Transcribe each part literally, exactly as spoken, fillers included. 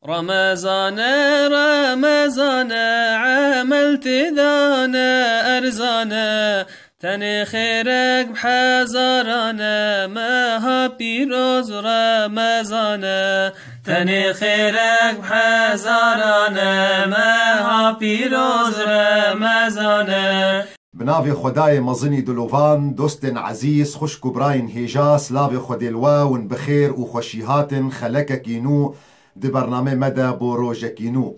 Remezane, Remezane, emel tê de ne erzane, tenê xêrek bi hezarane, meha pîroz Remezane. Tenê xêrek bi hezarane, meha pîroz Remezane. Bi navê Xwedayê mezinî dilovan, dostên ezîz, xwişk û birayên hêja, silavê Xwedê li we, hûn bi xêr û xweşî hatin, xelekekî nû di bernamê me de bo rojekî nû.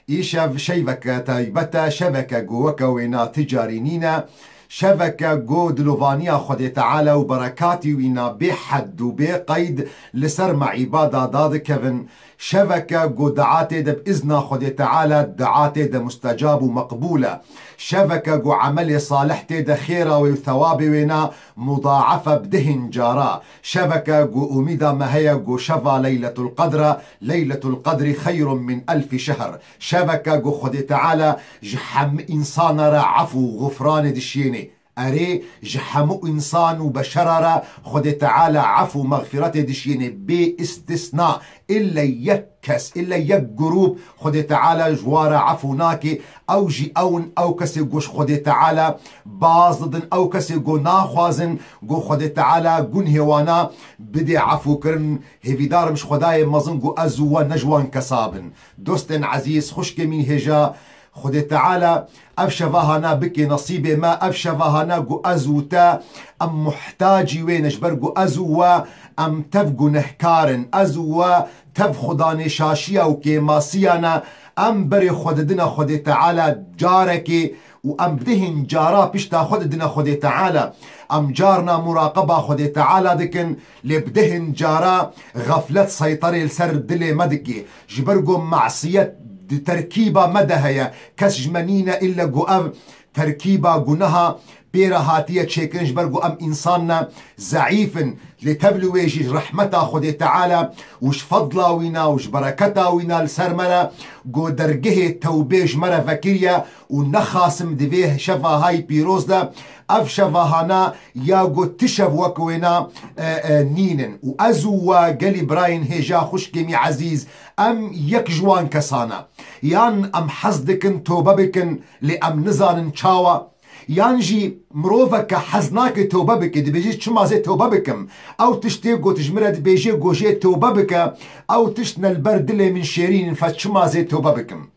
Îşev şeveke taybet e, şeveke ku weke wêna ti carî nîne, şeveke ku dilovaniya Xwedê Teala û berekatî wîna bê hed û bê qeyd li ser me îbada dadikevin, şeveke ku dua tê de bi izna Xwedê Teala dua tê de mustecab û meqbûl e. Şeveke ku emelê salih tê de xêra wê û thewabê wêna mudaefe bi dehên cara. Şeveke ku umîda me heye ku şeva Leyletul Qedr e, Leyletul Qedrî xeyrun min elfî şehr. Şeveke ku Xwedê Teala ji hemî însana re efû û xufranê dişiyênê. Erê, ji hemû însan û beşera re Xwedê Teala efû û mexfîretê dişiyênê bê îstisna. Îlle yek kes, îlle yek grûp Xwedê Teala ji wa re efû nake. Ew jî ew in, ew kesê ku ji Xwedê Teala baz didin, ew kesê ku naxwazin ku Xwedê Teala gunhê wana bidê efûkirin. Hêvîdar im ji Xwedayê mezin ku ez û we ne ji wan kesa bin. Dostên ezîz, xwişkê min hêja, Xwedê Teala ev şevahana bike nesîbê me, ev şevahana ku ez û te em muhtacî wê ne, ji ber ku ez û we em tev gunehkar in, ez û we tev xudanê şaşiya û kêmasiya ne, em berê xwe didine Xwedê Teala carekê û em bi dehên cara pişta xwe didine Xwedê Teala. Em carna muraqeba Xwedê Teala dikin, lê bi dehên cara xeflet seyterê li ser dilê me dike. Ji ber ku mesiyet di terkîba me de heye, kes ji me nîne îlle ku ev terkîba guneha pê re hatiye çêkirin, ji ber ku em însan ne, zeîf in, lê tev li wê jî rehmeta Xwedê Teala û ji fedla wîna û ji bereketa wîna li ser me re ku dergehê tewbê ji me re vekiriye û nexasim di vê şeva hay pîroz de ev şevahana ya ku ti şev wek wêna, e, e, nînin. Û ez û we gelî birayên hêja xwişkê mî ezîz, em yek ji wan kesana. Yan em hez dikin tobe bikin, lê em nizanin çawa. Yan jî miroveke hez nake tobe bike, dibêje, çima zê tobe bikim? Ew tiştê got ji min re dibêje, go jê tobe bike, ew tişt ne li ber dilê min şêrîn in, fe çima zê tobe bikim?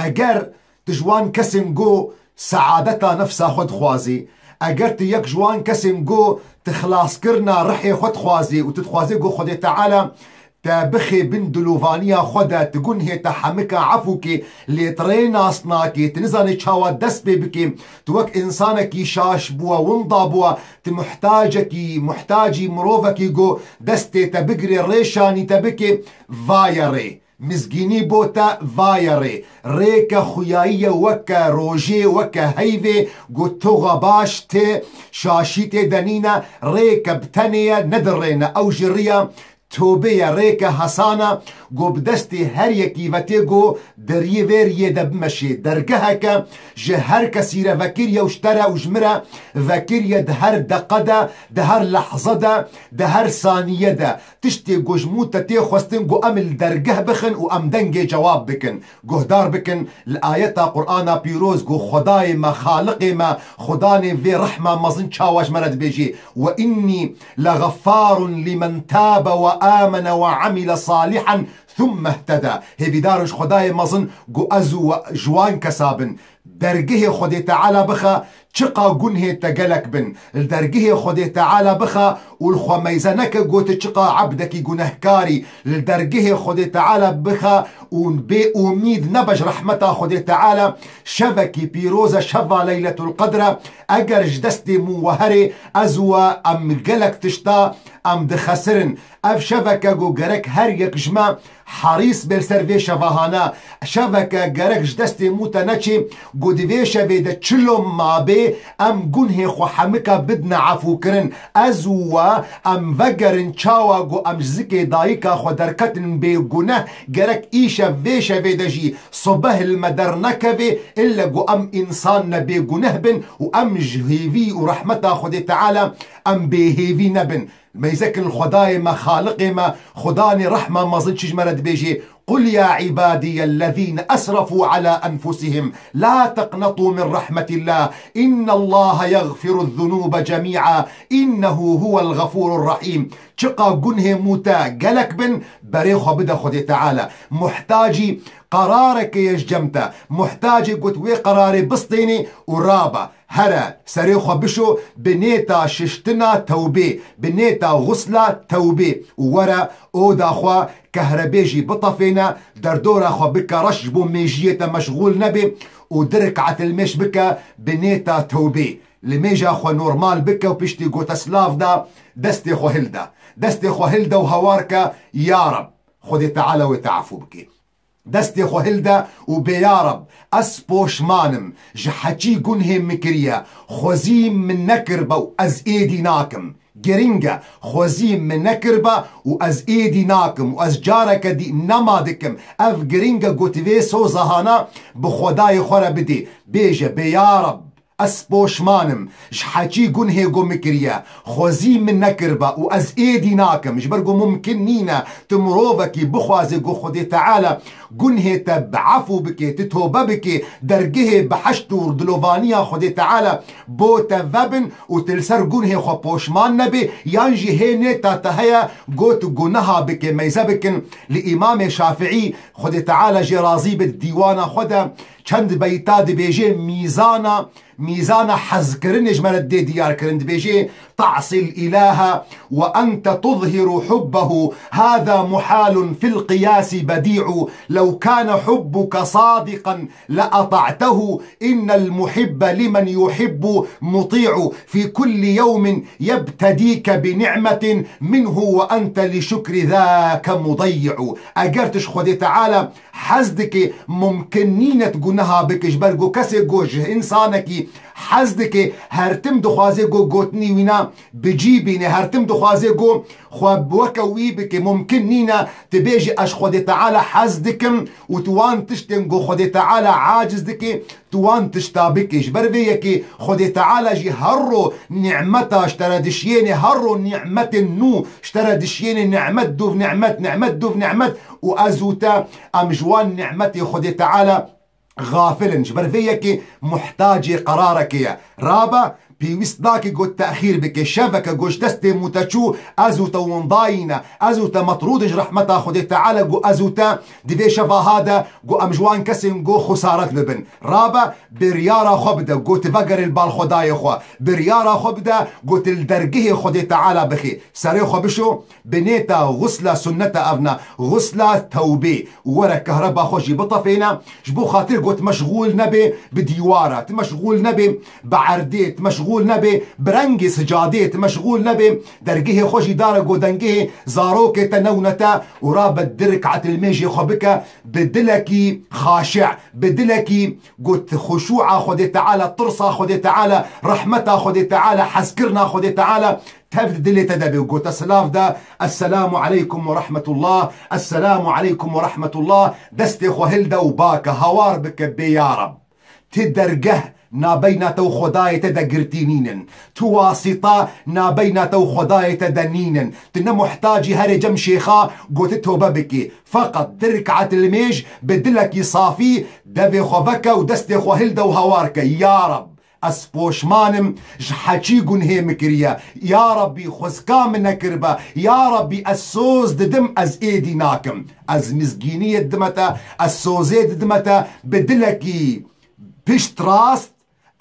Eger tu ji wan kesên go saadeta nefsa xwe dixwazî, eger tu yek ji wan kesên go tu xilaskirina rihê xwe dixwazî û tu dixwazî go Xwedê Teala te bixê bin dilovaniya xwe de, tu gunhê te hemika efû kê, lê tu rê nas nakê, tu nizanê çawa dest pê bikê, tu wek însanekî şaş bûwe, winda bûwe, tu muhtacekî, muhtacî mirovekî go destê te bigirê, rê şanî te bikê, vaye rê. Mizgînî bo te vaye rê. Rêke xuyayî ye, weke rojê, weke heyvê, go toxa baş tê, şaşî tê de nîne, rêke bi tenê ye, ne di rê ne. Ew jî riya tobê ye, rêke hesan e, go bi destê her yekî ve tê, go di riyê vê riyê de bimeşê. Dergeheke ji her kesî re vekiriye û ji te re û ji min re vekiriye, di her deqe de, di her lehze de, di her saniye de. Tiştê ku ji mû te tê xwestin ku em li dergeh bixin û em dengê cewab bikin. Guhdar bikin, li ayeta Qur'ana pîroz ku Xwedayê me, Xaliqê me, Xudanê vê rehma mezin çawa ji me re dibêjê, "Ve innî le xeffarun limen tabe ve amene ve amile salihan thumme ihteda." Hêvîdar in ji Xwedayê mezin ku ez û we ji wan kesa bin. Dergehê Xwedê Teala bixe, çiqa gunhê te gelek bin. Li dergehê Xwedê Teala bixe û li xwe meyze neke, got, çiqa ebdekî gunehkarî. Li dergehê Xwedê Teala bixe û bê umîd nebe ji rehmeta Xwedê Teala. Şevekî pîroz e, şeva Leyletul Qedr e. Eger ji destê min we herê, ez û we em gelek tişta em dixesirin. Ev şeveke ku gerek her yek ji me herîs bê li ser vê şevahana. Şeveke gerek ji destê mû te neçê, ku di vê şevê de çilo mabê, em gunhê xwe hemika bidine efûkirin. Ez û we em vegerin çawa ku em ji zikê dayika xwe derketin bê guneh, gerek îşev vê şevê de jî sobeh li me dernekevê, ille ku em însan ne bê guneh bin û em ji hêvî û rehmeta Xwedê Teala em bêhêvî nebin. Meyzekin Xwedayê me, Xaliqê me, Xudanê rehma mezin çi ji me re dibêjê, قل يا عبادي الذين أسرفوا على أنفسهم لا تقنطوا من رحمة الله إن الله يغفر الذنوب جميعا إنه هو الغفور الرحيم. Çiqa gunhê mû te gelek bin, berê xwe bide Xwedê Teala. Muhtacî qerareke ye ji cem te. Muhtacê got wê qerarê bistênê û rabe. Here, serê xwe bişo bi nêta şiştina tewbê, bi nêta xusla tewbê û were oda xwe kehrebê jî bitefêne, derdora xwe bike reş ji bo mêjiyê te meşxûl nebe û di rikatil mêj bike bi nêta tewbê. Limêja xwe normal bike û piştî gote silav da, destê xwe hilde. Destê xwe hilde û hawar ke, ya Reb, Xwedê Teala wê te efû bike. Destê xwe hilde û bê ya Reb, ez poşman im, ji heçî gunhê min kiriye, xwezî min nekiribe û ez êdî nakim. Giring e, xwezî min nekiribe û ez êdî nakim û ez careke dî nema dikim. Ev giring e, got vê soza hana bi Xwedayê xwe re bidê. Bêje, bê ya Reb, ez poşman im, ji heçî gunhê ku min kiriye, xwezî min nekiribe û ez êdî nakim, ji ber ku mumkin nîne tu mirovekî bixwazê ku Xwedê Teala gunhê te bi efû bike, tu tobe bike, dergehê biheşt û dilovaniya Xwedê Teala bo te vebin û tu li ser gunhê xwe poşman nebê, yan jî hê nêta te heye ku tu guneha bike, meyze bikin. Li Îmamê Şafiî, Xwedê Teala jê razî be, di dîwana xwe de çend beyta dibêje, mîzana Mîzana hezkirinê ji me re dê diyar kirin, dibêje: تعصي الإله وأنت تظهر حبه، هذا محال في القياس بديع، لو كان حبك صادقا لأطعته، إن المحب لمن يحب مطيع، في كل يوم يبتديك بنعمة منه وأنت لشكر ذاك مضيع. Eger tu ji Xwedê Teala hez dike, mumkin nîne tu guneha bike, ji ber ku kesê ku ji însanekî hez dike, her tim dixwaze ku gotinî wîna bi cî bîne, her tim dixwaze ku xwe weke wî bike. Mumkin nîne tu bêjî, ez ji Xwedê Teala hez dikim û tu wan tiştên ku Xwedê Teala aciz dike, tu wan tişta bike. Ji ber vê yekê Xwedê Teala jî her ro nîmeta ji te re dişiyêne, her ro nîmetên nû ji te re dişiyêne, nîmet dûv nîmet, nîmet dûv nîmet, û ez û te em ji wan nîmetê Xwedê Teala xafil in. Ji ber vê yekê muhtacê qerarekê ye. Rabe, pêwîst nake got texîr bike. Şeveke got ji destê mû te çû, ez û te windayî ne. Ez û te metrûd in ji rehmeta Xwedê Teala, got ez û te di vê şeva ha de, got em ji wan kesên got xusaret bibin. Rabe, biryara xwe bide, got tu vegerê li bal Xwedayê xwe. Biryara xwe bide, got tu li dergehê Xwedê Teala bixê. Serê xwe bişo, bi nêta xusla sunneta evna, xusla tewbê, û were kehreba xwe jî bitefêne, ji bo xatir got meşxûl nebe bi dîwara, tu meşxûl nebe bi erdê, tu meşxûl nebe bi rengê sicadê, tu meşxûl nebe dergehê xwe jî dare got dengehê zarokê te newne te û rabe di rikatil mêjê xwe bike bi dilekî xaşe, bi dilekî got xuşûa Xwedê Teala, tirsa Xwedê Teala, rehmeta Xwedê Teala, hezkirina Xwedê Teala, tev di dilê te de bê û gote silav de, Esselamu aleykum ve rahmetullah, Esselamu aleykum ve rahmetullah, destê xwe hilde û bake, hawar bike, bê ya Reb, ti dergeh nabeyna te û Xwedayê te de girtî nînin. Tu wasîta nabeyna te û Xwedayê te de nînin. Tu ne muhtacî herê cem şêxa, got tu tobe bikî. Feqet di rikatil mêj bi dilekî safî devê xwe veke û destê xwe hilde û hawar ke, ya Reb, ez poşman im, ji heçî gunhê min kiriye. Ya Rabbî, xwezka min nekiribe. Ya Rabbî, ez soz didim, ez êdî nakim. Ez mizgîniyê didime te, ez sozê didime te, bi dilekî pişt rast,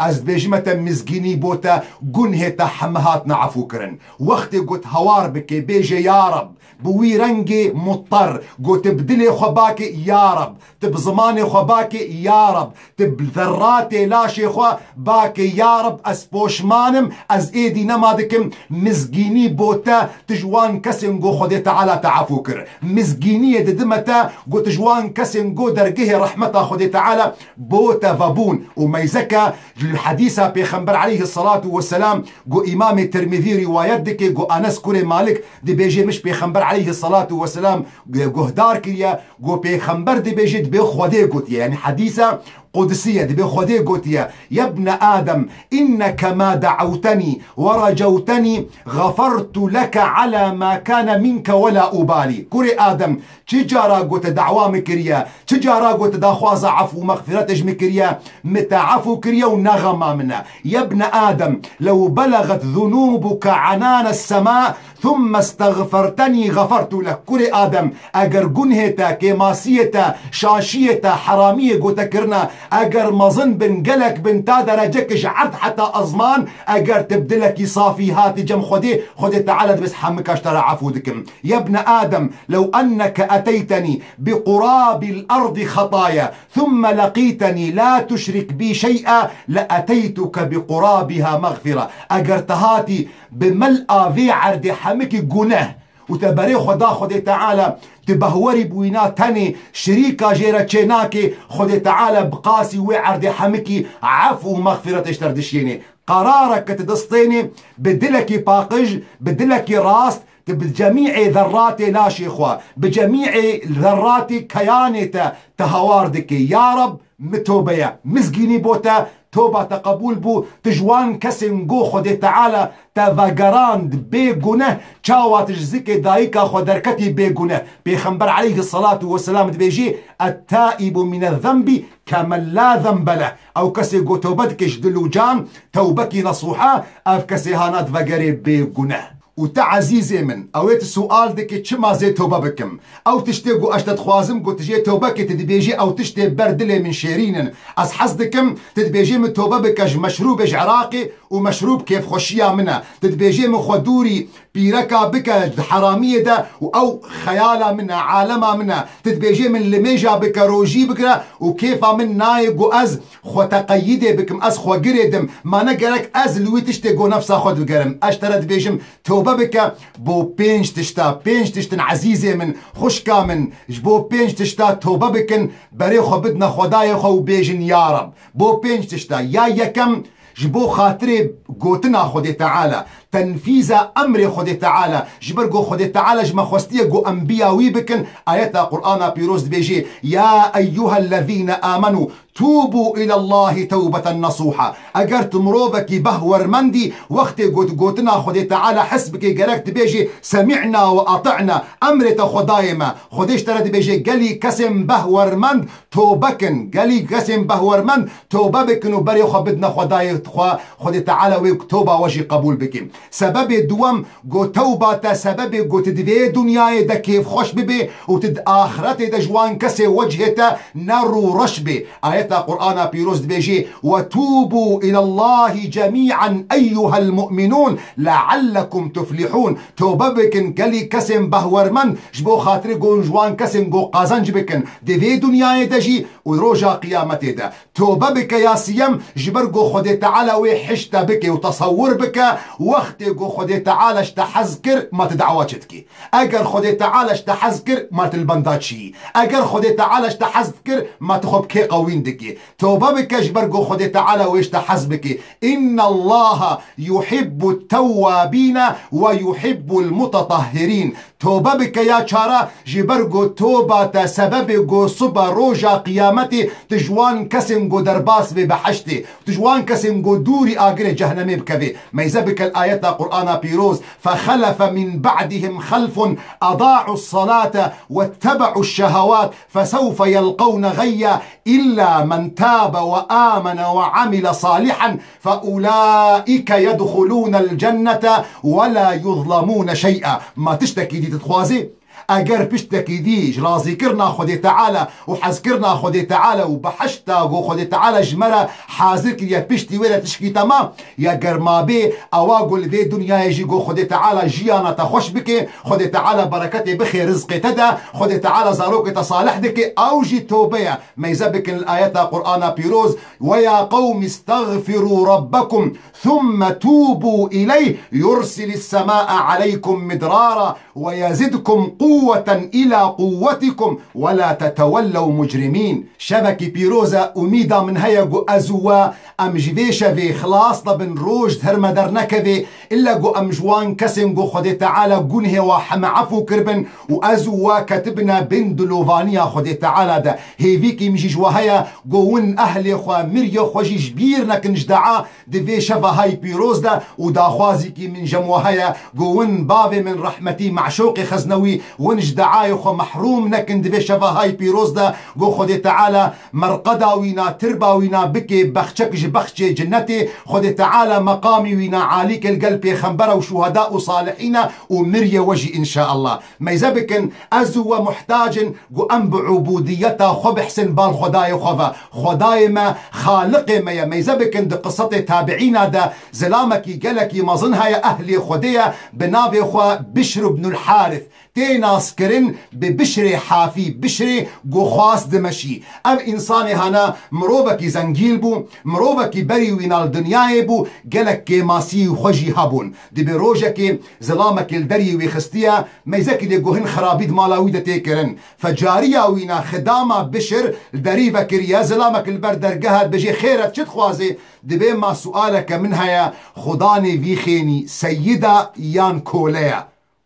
ez dibêjime te mizgînî bo te, gunhê te heme hatine efûkirin. Wextê got hawar bike, bêje, ya Reb, bi wî rengê muttar, got bi dilê xwe bake, ya Reb, tu bi zimanê xwe bake, ya Reb, tu bi zerratê laşê xwe bake, ya Reb, ez poşman im, ez êdî nema dikim, mizgînî bo te, tu ji wan kesên got Xwedê Teala te efû kir. Mizgîniyê didime te, got tu ji wan kesên got dergehê rehmeta Xwedê Teala bo te vebûn. Û meyzeke ji li hedîsa Pêxember aleyhisselatu vesselam, got Îmamê Tirmizî rîwayet dike, got Enes kurê Malik dibêje, min ji Pêxember aleyhisselatu vesselam guhdar kiriye, got Pêxember dibêje, dibê Xwedê gotiye. Yanî hedîsa Qudsiye, dibê Xwedê gotiye, "Yebne Adem, inneke ma de'awteni ve recawteni, xefertu leke ala ma kane minke ve la ubali." Kurê Adem, çi cara gote dawa min kiriye, çi cara gote daxwaza efû û mexfiret ji min kiriye, min te efû kiriye û ne xema min e. Yebne Adem, lew beleget zunubuke anane sema, "Thumme istagferteni gafertu lek." Kurê Adem, eger gunhê te, kêmasiyê te, şaşiyê te, heramiyê gote kirine, eger mezin bin, gelek bin, ta dereceke ji erd heta ezman, eger tu bi dilekî safî hatî cem Xwedê, Xwedê Teala dibês hemika ji te re efû dikim. Yebne Adem, lew enneke eteyteni bi qurabil ardi xetaya, thumme leqîteni la tuşrik bi şey'a, le eteytuke bi qurabiha mexfira. Eger te hatî bi mel'a vê erdê hemikî guneh û te berê xwe da Xwedê Teala, tu behwerî bi wîna tenê, şirîka jê re çênakê, Xwedê Teala bi qasî wê erdê hemikî efû û mexfîretê ji te re dişiyênê. Qerareke tu distênê, bi dilekî paqij, bi dilekî rast, tu bi cemî'ê zerratê laşê xwe, bi cemî'ê zerratê keyanê te, te hawar dikê. Ya Reb, min tobe ye, mizgînî bo te, toba te qebûl bû, tu ji wan kesên go Xwedê Teala te vegerand bê guneh, çawa tu ji zikê dayika xwe derketî bê guneh. Pêxember aleyhisselatu vesselam dibêjî, "Et-taibu mine zenbi kemen la zenbe leh." Ew kesê go tobe dike ji dil û can, tewbekî nesûha, ev kesê hana divegerê bê guneh. Û te ezîzê min, ew ê tu sual dikî çima zê tobe bikim? Ew tiştê ku ez te dixwazim ku tu jê tobe kî, tu dibêjî ew tiştê ber dilê min şêrîn in. Ez hez dikim, tu dibêjî min tobe bike ji meşrûbê ji Iraqê û meşrûb kêfxweşiya min e. Tu dibêjî min xwe dûrî pîreka bike di heramiyê de û ew xeyala min e, alema min e. Tu dibêjî min limêja bike, rojî bigire û kêfa min nayê ku ez xwe teqeyidê bikim, ez xwe girê dim. Ma ne gerek ez li wî tiştê ku nefsa xwe digerim. Ez ji te re dibêjim, tobe bike bo pênc tişta, pênc tiştin ezîzê min, xwişka min, ji bo pênc tişta tobe bikin, berê xwe bidine Xwedayê xwe û bêjin, Ya Reb, bo pênc tişta. Ya yekem, ji bo xatirê gotina Xwedê Teala, tenfîza emrê Xwedê Teala, ji ber ku Xwedê Teala ji me xwestiye ku em biya wî bikin, ayeta Qur'ana pîroz dibêjê, "Ya eyyuhellezîne amenu, tûbû îlallahî tewbeten nesûha." Eger tu mirovekî behwermendî, wextê got-, gotina Xwedê Teala hes bikê, gerek dibêjî, "Semî'na we atî'na", emrê te Xwedayê me. Xwedê ji te re dibêje, gelî kesên behwermend tobe kin. Gelî kesên behwermend tobe bikin û berê xwe bidine Xwedayê xwe, Xwedê Teala wê toba we jî qebûl bike. Sebebê duwem, Got, tewba te sebebê got divê dinyayê de kêfxweş bibê û tu di axiretê de ji wan kesê wecihê te ne rûreş bê. Ayeta Qur'ana pîroz dibêjê, "Ve tûbû îlallahî cemî'en eyyuhel mu'minûn leallekum tuflihûn." Tobe bikin gelî kesên behwermend ji bo xatirê gon ji wan kesên go qazanc bikin di vê dinyayê de jî û roja qiyametê de. Tobe bike ya siyem, ji ber ku Xwedê Teala wê hişt te bike û tesewwur bike, wextê ku Xwedê Teala ji te hez kir, ma tu dawa çi dikî? Eger Xwedê Teala ji te hez kir, ma tu li benda çi yî? Eger Xwedê Teala ji te hez kir, ma tu xwe bi kê qewîn dikî? Tobe bike ji ber ku Xwedê Teala wê ji te hez bike. Innallaha yuhibbut tewwabîne ve yuhibbul mutetahhirîn. Tobe bike ya çara, ji ber ku toba te sebebê ku siba roja qiyametê tu ji wan kesên ku derbas bê behiştê, tu ji wan kesên ku dûrî agirê cehnemê bikevê. Meyze bike li ayeta Qur'ana pîroz, "Fexelefe min ba'dihim xelfun eda'us salate vettebe'uş şehewat fesewfe yelqewne geyya illa men tabe ve amene ve amile salihen." "Fe ulaîke yedxulûnel cennete ve la yuzlemûne şey'a." Ma tiştekî dî tu dixwazî? Eger piştekî dî ji razîkirina Xwedê Teala û hezkirina Xwedê Teala û behişta ku Xwedê Teala ji me re hazir kiriye, piştî wê re tişkî te ma? Ya ger ma bê, ewa ku li vê dinyayê jî ku Xwedê Teala jiyana te xweş bike, Xwedê Teala bereketê bixe rizqê te de, Xwedê Teala zarokê te salih dike, ew jî tobe ye. Meyze bikin li ayeta Qur'ana pîroz, "Ve ya qewm istagfirû rabbekum thumme tûbû ileyh yursilis semâe aleykum midrara ve yezidkum quwweten." قوة إلى قوتكم ولا تتولوا مجرمين. Şevekî pîroz e, umîda min heye ku ez û we em ji vê şevê xilas dibin, roj di her me dernekevê, ille ku em ji wan kesên ku Xwedê Teala gunhê wa heme efû kiribin û ez û we ketibine bin dilovaniya Xwedê Teala de. Hêvîkî min jî ji we heye ku win ehlê xwe, miriyê xwe jî ji bîr nekin ji dua di vê şeva hay pîroz de û daxwazîkî min ji me heye ku win bavê min rehmetî Meşûqê Xeznewî win ji deayê xwe mehrûm nekin di vê şeva hay pîroz de ku Xwedê Teala merqeda wîna, tirba wîna bike bexçek ji bexçê cinetê, Xwedê Teala meqamî wîna alî ke li gel pêxembera û şuheda û salihîna û miriyê we jî înşaallah. Meyze bikin, ez û we muhtac in ku em bi ubûdiyeta xwe bihsin bal Xwedayê xwe ve. Xwedayê me, Xaliqê me ye. Meyze bikin, di qisetê tabiîna de zilamekî gelekî mezin heye, ehlê Xwedê ye, bi navê xwe Bişr ibnul Harith. Tê naskirin bi Bişrê Hafî, Bişrê ku xwast dimeşî. Ev însanê hana mirovekî zengîn bû, mirovekî berî wîna li dinyayê bû, gelek kêmasiyê xwe jî hebûn. Dibê rojekê zilamekê li deriyê wî xistiye, meyzekî dê guhin xirabî di mala wî de tê kirin. Fecariya wîna xidama Bişir li derî vekiriye, zilamek li ber dergeha dibêjê, "Xêr e, çi dixwazê?" Dibê, "Ma sualeke min heye, xudanê vî xênî seyid e yan kole ye?"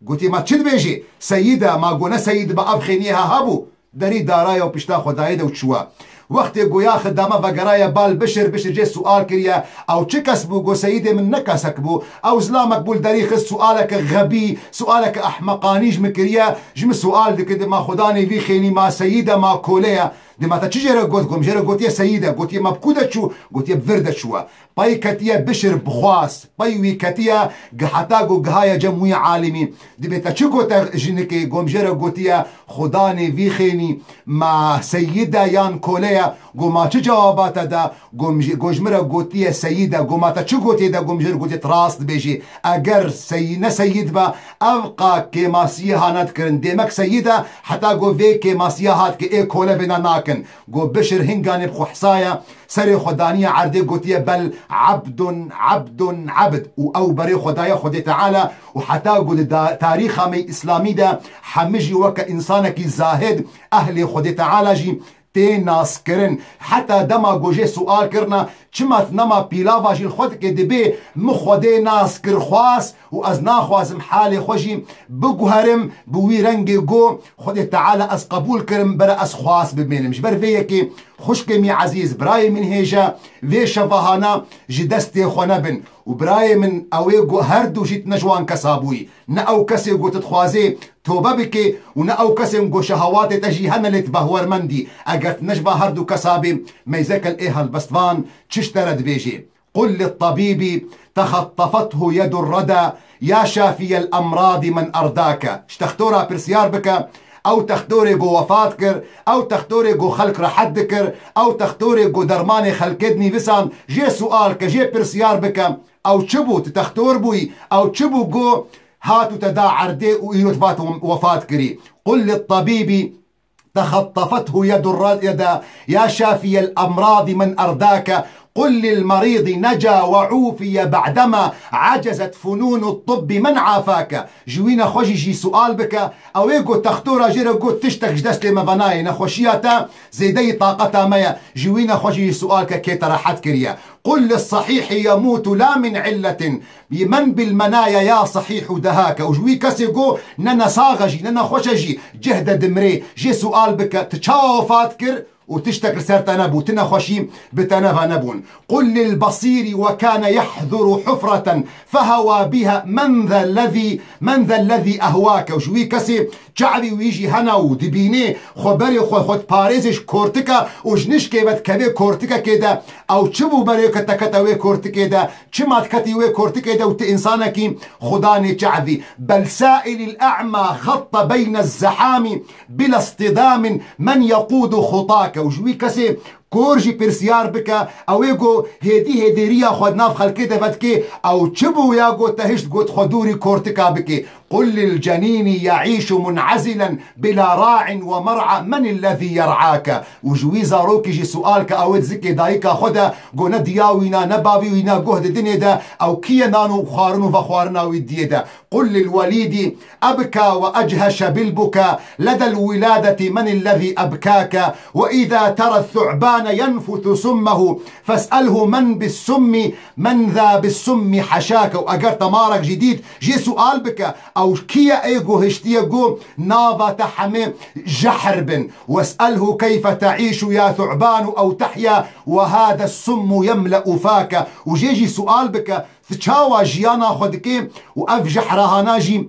Gotî, "Ma çi dibêjî? Seyid e, ma gone seyid be, ev xêniyê ha hebû." Derî daraya û pişta xwe dayê de û çûye. Wextê goya xidama vegeraye bal Bişir, Bişir jê sual kiriye, "Ew çi kes bû?" Go, "Seyidê min ne kesek bû. Ew zilamek bû li derî xist, sualeke xebî, sualeke ehmeqanî ji min kiriye. Ji min sual dikir, dê ma xudanê vî xênî ma seyid e, ma kole ye." Dê ma te çi jê re got? Gom jê re gotiye seyid e. Gotiye, "Ma bi ku de çû?" Gotiye, "Bi vir de çûye." Pey ketiye Bişir bixwast. Pey wî ketiye gi-, heta ku gihaye cem wî alimî. Dibê te çi gote jinikê? Gom jê re gotiye, "Xudanê vî xênî ma seyid e yan kole ye?" Goma çi cewaba te da? Gom ji, go ji min re gotiye seyid e. Goma te çi gotiye de? Gom jê re gotiye, "Tu rast dibêjî. Eger seyî-, ne seyid be, ev qa kêmasiyê ha nedikirin. Demek seyid e, heta go vê kêmasiya hat ke ê kole vêna nakin." Go Bişir hinganê bi xwe hisaye, serê xwe daniye erdê, gotiye, "Bel abdun, abdun, abd." Û ew berê xwe daye Xwedê Teala û heta ku di da-, tarîxa me îslamî de hemî jî weke însanekî zahid, ehlê Xwedê Teala jî tê naskirin. Heta dema ku jê sual kirina, "Çima tu nema pîlava jî li xwe dikê?" Dibê, "Min Xwedê nas kir xwast û ez naxwazim halê xwe jî biguherim bi wî rengê ku Xwedê Teala ez qebûl kirim, bere ez xwast bimênim." Ji ber vê yekê xwişkê min ezîz, birayê min hêje, vê şevahana ji destê xwe nebin. Û birayê min, ew ê ku her du jî tu ne ji wan kesa bûyî. Ne ew kesê ku tu dixwazê tobe bikê û ne ew kesên ku şehewatê te jî hene lê tu behwermendî. Eger tu ne ji va her du kesa bî, meyzeke li ê helbestvan çi ji te re dibêjê? "قل للطبيب تخطفته يد الردى يا شافي الأمراض من أرداك." Ji textora pirsiyar bike, ew textorê ku wefat kir, ew textorê ku xelk rehet dikir, ew textorê ku dermanê xelkê dinivîsan, jê sual ke, jê pirsiyar bike, ew çi bû, tu textor bûyî, ew çi bû ku hat û te da erdê û îro tu vat wefat kirî? "قل للطبيب تخطفته يد الردى يا شافي الأمراض من أرداك، قل للمريض نجا وعوفي بعدما عجزت فنون الطب من عافاك." Ji wî nexweşî jî sual bike. Ew ê got, textora jê re got, "Tiştek ji destê me venayê, nexweşiya te zêdeyî taqeta me ye." Ji wî nexweşî jî sual ke, "Kê te rehet kiriye?" "قل للصحيح يموت لا من علة، من بالمنايا يا صحيح دهاك." Û ji wî kesê got, "Ne nesax e jî, ne nexweş e jî, cih de dimirê." Jê sual bike, "Tu çawa wefat kir?" Û tiştek li ser te nebû, ti nexweşî bi te neva nebûn. "قل للبصير وكان يحذر حفرة فهوى بها من ذا الذي، من ذا الذي أهواك." Û ji wî kesê çavî wî jî hene û dibînê xwe berê xwe, xwe diparêzê ji kortika û ji nişkê ve dikevê kortikekê de. Ew çi bû berê ke te kete wê kortikê de? Çima diketî wê kortikê de û ti însanekî xudanê çavî? "بل سائل الأعمى خط بين الزحام بلا اصطدام من يقود خطاك." Û ji wî kesê kor jî pirsiyar bike, ew ê ku hêdî hêdêriya xwe di nav xelkê de vedikê, ew çi bû ya ku te hişt got xwe dûrî kortika bikê? قل للجنين يعيش منعزلا بلا راع ومرعى من الذي يرعاك. Û ji wî zarokî jî sual ke, ew ê di zikê dayika xwe de, go ne diya wî na, ne bavî wî na, guh di dinê de, ew kî ye nan û xwarin û vexwarina wî diyê de. قل للوليد أبكى وأجهش بالبكا لدى الولادة من الذي أبكاك وإذا ترى الثعبان ينفث سمه فاسأله من بالسم من ذا بالسم حشاك. Û eger te marek jî dît, jê sual bike, ew kî ye ê guhiştiye ku nava te hemê jehr bin. واسأله كيف تعيش يا ثعبان أو تحيا وهذا السم يملأ فاك. Û jê jî sual bike, tu çawa jiyana xwe dikê û ev jehra hana jî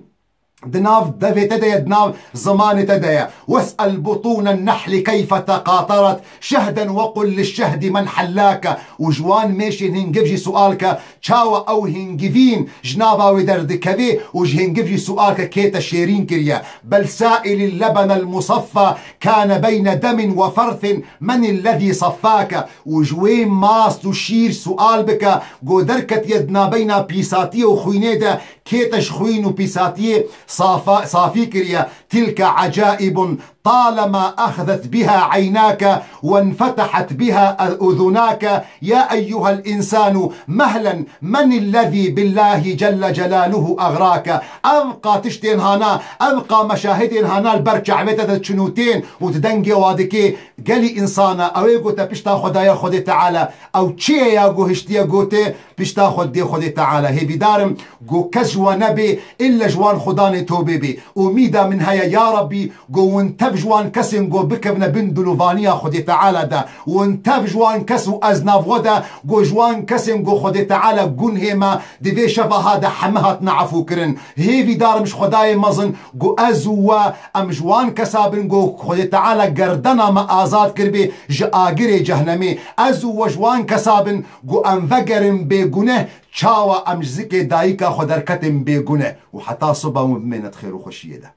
di nav devê te de ye, di nav zimanê te de ye. واسأل بطون النحل كيف تقاطرت شهدا وقل للشهد من حلاك. Û ji wan mêşên hingiv jî sual ke, çawa ew hingivîn ji nava wê derdikevê, û ji hingiv jî sual ke, kê te şêrîn kiriye. بل سائل اللبن المصفى كان بين دم وفرث من الذي صفاك. Û ji wê mast û şîr sual bike, go derketiye di nabeyna pîsatiyê û xwînê de, kê te ji xwîn û pîsatiyê safa-, safî kiriye. تلك عجائب طالما أخذت بها عيناك وانفتحت بها أذناك يا أيها الإنسان مهلا من الذي بالله جل جلاله أغراك. Ev qa tiştên hana, ev qa meşahidên hana li ber çavê te de çinûtên û tu dengê wa dikê, gelî însana, ew ê gote pişta xwe daye Xwedê Teala, ew çi ye ya guhiştiye gotê, pişta xwe dê Xwedê Teala. Hêvîdar im ku kes ji we nebê, îlle ji wan xudanê tobê bê. Umîda min heye, ya Rabbî, ku hûn tev ji wan kesên ku bikevine bin dilovaniya Xwedê Teala de. Hûn tev ji wan kes û ez nav we de, ku ji wan kesên ku Xwedê Teala gunhê me di vê şeva ha de heme hatine efûkirin. Hêvîdar im ji Xwedayê mezin ku ez û we em ji wan kesa bin ku Xwedê Teala gerdena me azad kiribê ji agirê cehnemê. Ez û we ji wan kesa bin ku em vegerin bêguneh, çawa em ji zikê dayika xwe derketin bêguneh û heta siba hûn bimêne di xêr û xweşiyê de.